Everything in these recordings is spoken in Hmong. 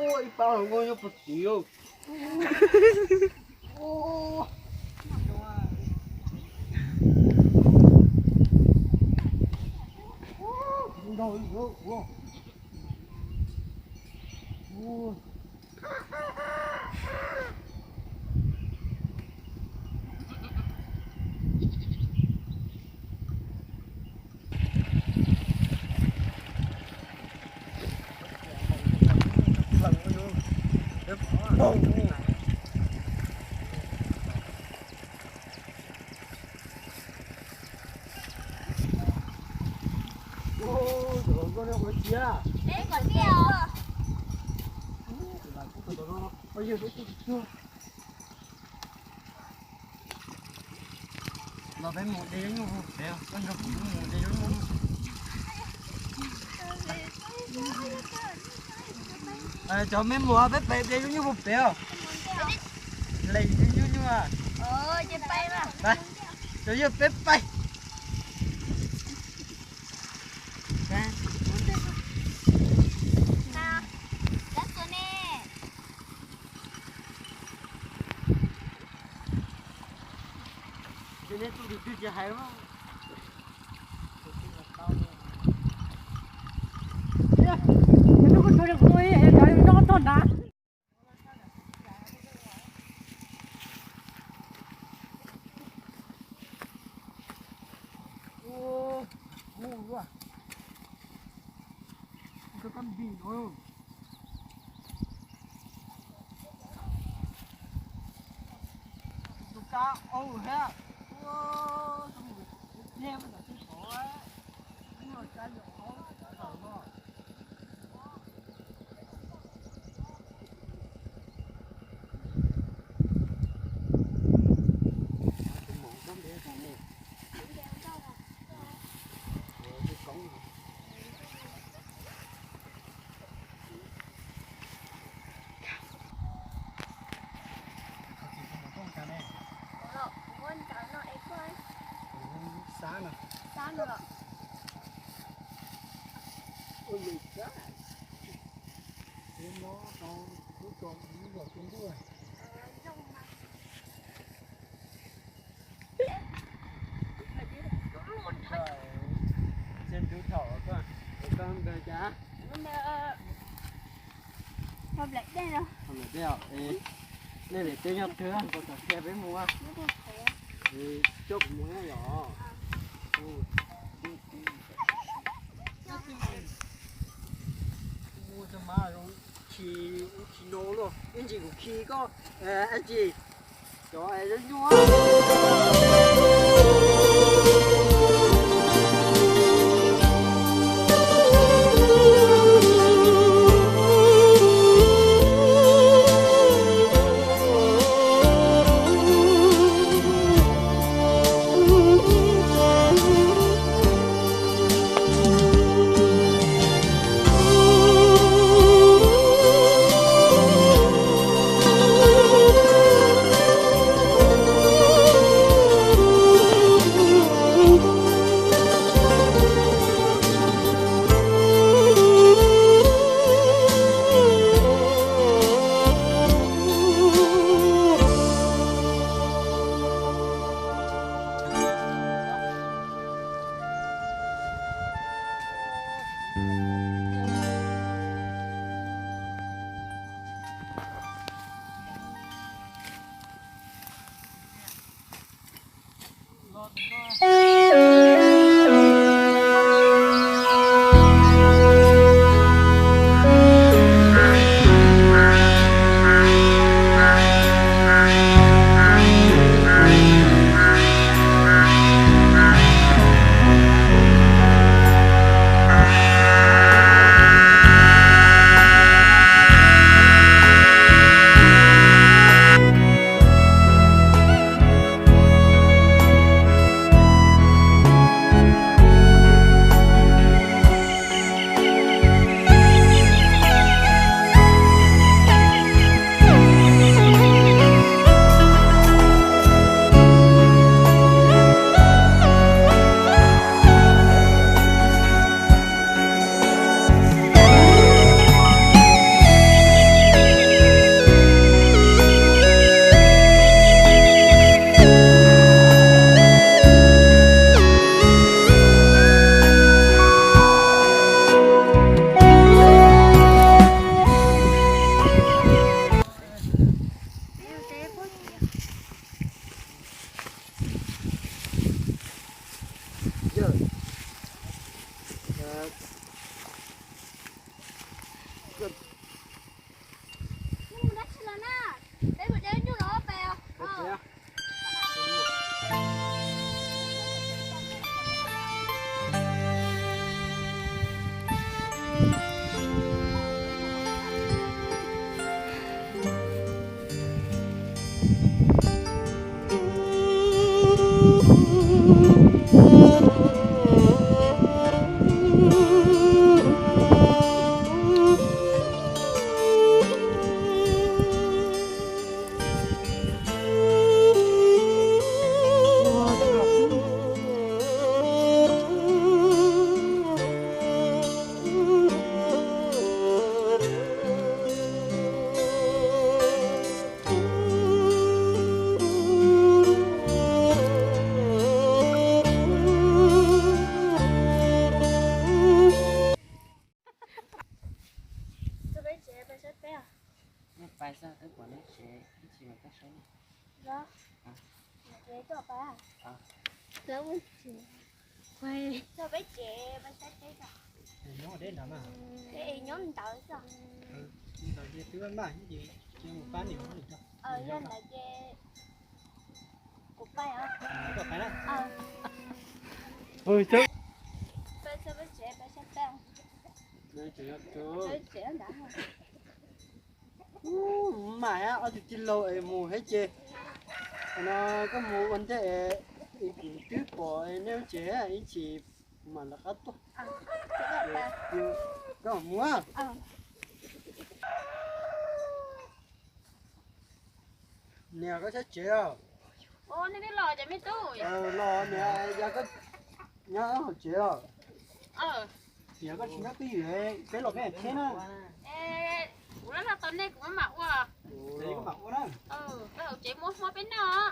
Ua ib pab hluas nkauj nyob puag tid. Los peb mus de lub nyuj puag pem, koj nrog kuv mus de lub nyuj. Cov me muam, peb pem de lub nyuj puag pem os. Lees nyuj nyuj. Cov yawg peb pais. Ces nej tus tus twg tsis hais. Nej pem teb nyob twg, kuv txawm qhia peb mus. Coj kuv mus yom. Ua tso mas, khi ua khi no luaj, ib ntsis kuv khi koj, ab tsi, cov nyuj. Txog peb tsev pais saib peb os. Nej pais xwb, wb pom neb tsev ib chim mas tuaj saib nej. Los, tsev tuaj pais. Txog peb tsev pais saib peb os. Nyob deb ntawd mas. Nyob ntawd xwb. Ntawd ces twb maj ces mus pab niam. Yog ntawd ces kuv pais os. Pais na. Pais txog peb tsev pais saib peb. Mas ob tug tij laug es mus thiab ces no koj mus ua ntej es kuv twb pom nej lub tsev ib chim kuv mam rov qab tuaj. Koj mus. Niam, koj saib tsev os. Los niam, yog koj nyob hauv tsev os. Niam, koj tsis nyob twj ywm, peb los peb thiab na. Kuv loj loj tau nej kuv mam ua. Koj mam ua na. Peb hauv tsev muab hmo peb noj.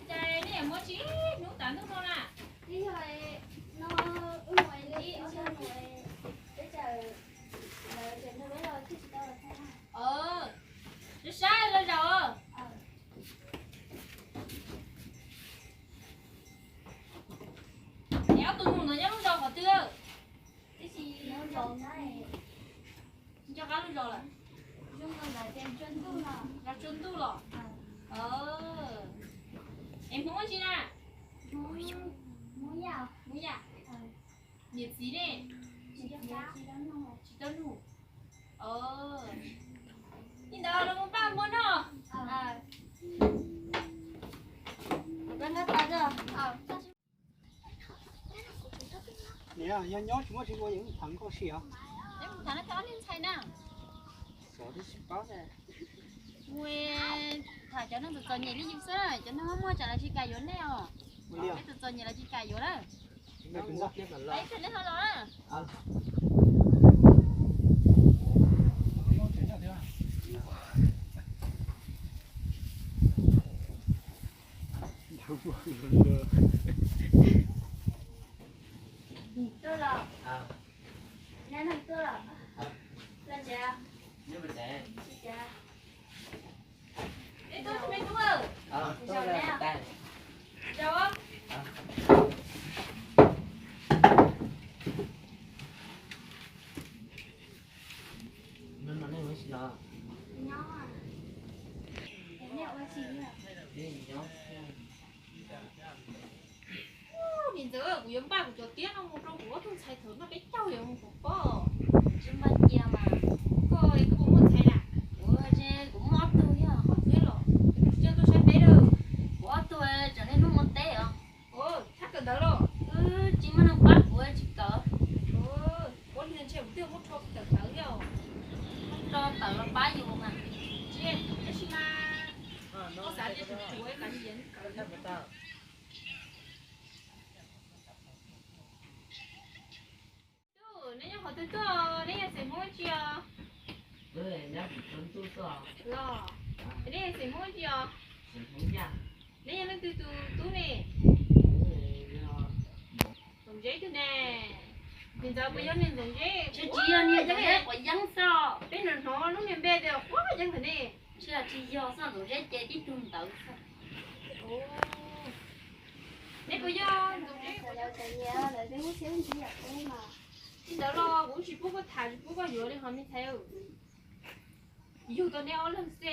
Cas nej yuav muab tsis hnub tav ntuj no na? Ib yog no wb mus li ob yog mus peb caug lawv ces nrog peb los thiaj tsis tau los thaij na. Saib saib los zaum. Es ob tug nus ntawd nyob lub zos qhov twg? Tsis nco qab lub zos lawm. Zos tsaus ntuj los? Es Hmoob tsi na? Hmoob Yaj. Niam txiv ne? Tsis tau nug. Li ntawd los mus pab muab noj. Niam, yog nyob tsis muaj tsis ua yus tham nkauj si os. Mus tham cov neeg txom txom nyem li yus xwb, cov neeg muaj muaj tsam lawv tsis kam yuav nej os. Peb txom txom nyem lawv tsis kam yuav na. Peb tug nej ho los na. Tuaj los? Nyob neeg tuaj los? Los tsev? Tsis tsev. Nyob. Nim ntxawm kuv yuav npaj kuv cov tiab no mus rau kuv ob tug ntxhais thaum no peb caug yuav mus pov pob. Tsis npaj cia mas. Koj, koj puas muaj ntxhais na? Kuv, kuv muaj ob tug thiab. Ob tug thiab los? Kuv tsis coj tuaj saib peb lawm. Kuv ob tug tseem niaj hnub ua teb os. Thab kawm ntawv los? Tsis muaj neeg pab kuv tsis kawm. Ua li ntshe kuv twb muab rho tawm ntawv thiab. Muab rho tawm los pab yus mas. Tsis, tab sis mas koj xav tias kuv, kuv kav tsij yeem kawm. Neb nyob qhov twg tuaj, neb yog xeem Hmoob tsi os? Los, neb yog xeem Hmoob tsi os? Neb yog Twg tus tub ne? Ntxoov Zeb twg ne? Niag ntawd puas yog niag Ntxoov Zeb? Tsis yog niag Ntxoov Zeb quav yeeb xwb. Peb hnov hnov lub niag npe tias quav yeeb ntawm ne. Tsis yog, tsis yog xwb, Ntxoov Zeb ces tib tug ntawd xwb. Neb puas yog Ntxoov Zeb? Li ntawd los kuv tsis pub koj tham, tsis pub koj yuav li ho me ntxhais. Yug tau neb ob leeg xwb,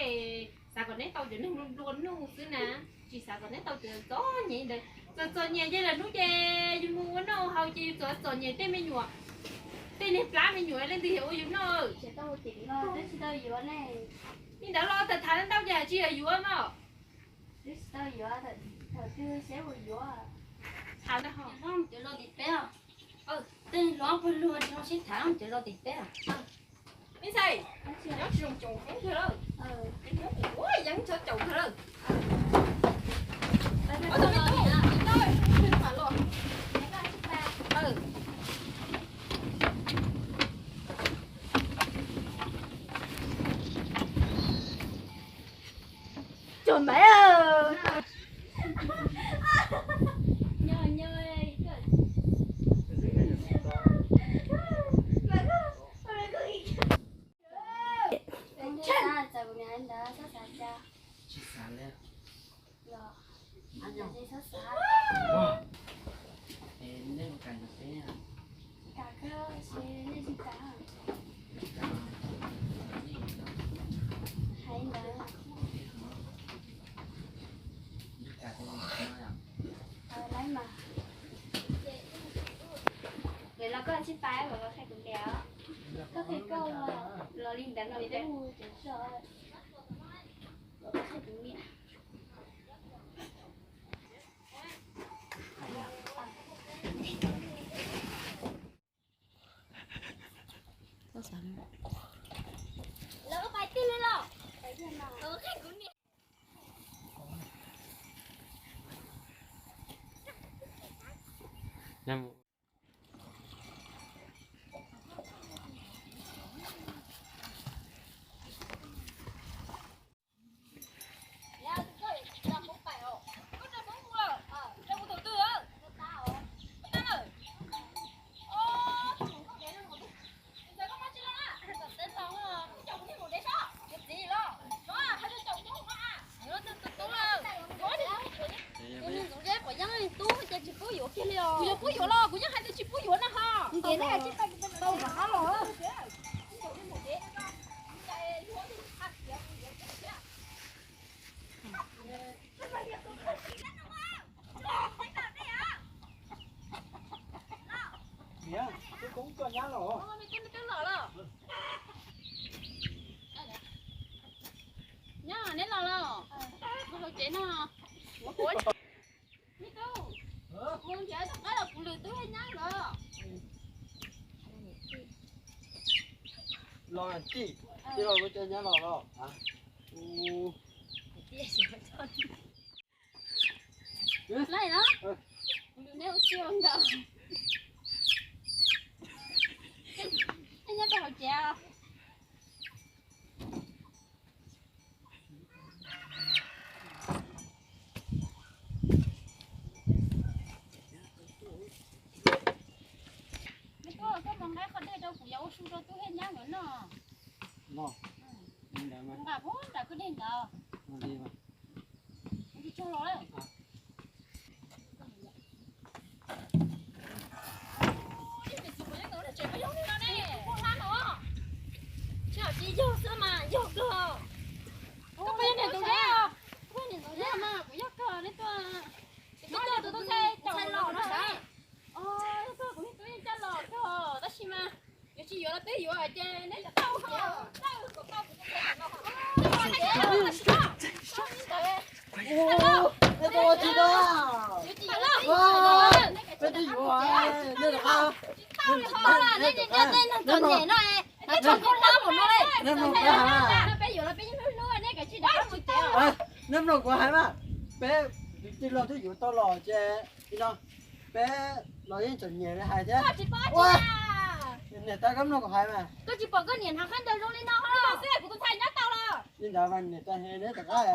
xav kom neb tau cov neeg nplua nuj xwb na, tsis xav kom neb tau cov txom nyem ntawd. Txom txom nyem ces lwm hnub ces yus mus ua noj haus ces yus txom txom nyem tej me nyuam, tej niag plab me nyuam leej twg yuav ua yus noj. Li ntawd los tham tham ntau ces tsis yog yuav mas. Tham ntawd ho. Cov loj tim peb, tej hluas pawg lug tsis zoo sib tham, cov loj tim peb. Me ntxhais, nyob tsis zoo caum Hmoob kawg lawm. Hmoob ua yeeb txhob caum kawg lawm. Cov maiv. Lawv los koj tsis pab los qhia kuv niam, koj qhia koj los li ntawd no li ntawd. Kuv yuav pub yuav los kuv yeej hais tias tsis pub yuav kiag li os. Tau rov qab los. Niam, twb koob koj nyab los. Nyab, neb los los? Mus hauv tsev no. Me tub, mus nrhiav tom qab los kuv lwm tub thiab nyab los. Los tij, tij los kuv cov nyab los los. Laij no, kuv lwm neb ua txiv ntawd. Neb nyob rau hauv tsev. Me tub, koj mus nqa qhov dej rau kuv yuav ua su rau tub thiab nyab nkawd noj. Nqa puag nram kwj deg ntawd. Kuv tsis tsaug los lawm. Tsis yog xwb mas yog kawg. Koj puas yog niam ntxoov zeb os? Kuv yog niam ntxoov zeb mas kuv yog kawg, neb tuaj. Neb tuaj tus tub ntxhais caum los no. Yog kawg, kuv niag tub yeej coj los kawg tab sis mas yuav tsis yuav los twb yuav ces neb tau. Neb tsis yuav, neb rov qab. Neb txom nyem no, neb txom nyem no. Peb yuav los peb yeej hlub hlub, neb kav tsij rov qab mus tsev. Neb mloog kuv hais mas, peb tij laug twb yuav tau los ces no, peb los yeej txom nyem li hais thiab. Niam tais, koj mloog kuv hais mas. Koj tsis pom koj niam hnav khaub ncaws zoo li no xwb, kuv tus ntxhais nyob tau los. Li ntawd mas niam tais, neb rov qab.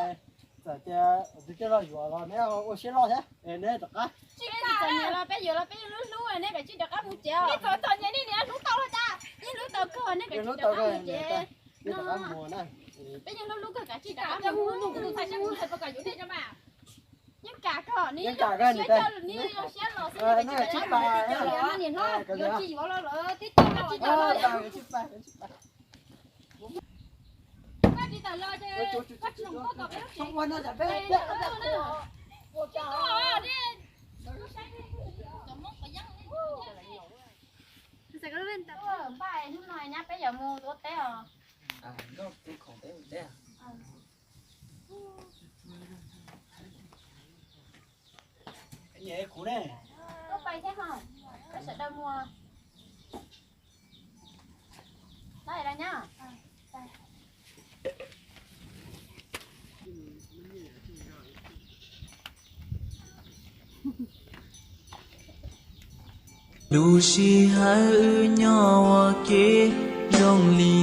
Txawm tias tus coj los yuav los neb ua siab loj thiab, neb rov qab. Tsis txom nyem los peb yuav los peb yeej hlub hlub, neb kav tsij rov qab mus tsev. Txom nyem nej niam hlub tau los cas? Yeej hlub tau kawg, neb kav tsij rov qab mus tsev. Peb yeej hlub hlub kawg, kav tsij rov qab mus. Yeej kam kawg, neb zoo siab los xwb, niam hlob yuav tsis yuav los lawm, tib co los tsis tau los. Npaj hnub no nyab peb yuav mus ua teb os. Koj pais thiab hos, peb sawv daws mus. Lawm nyab. Lub sij hawm wb nyob ua ke zoo li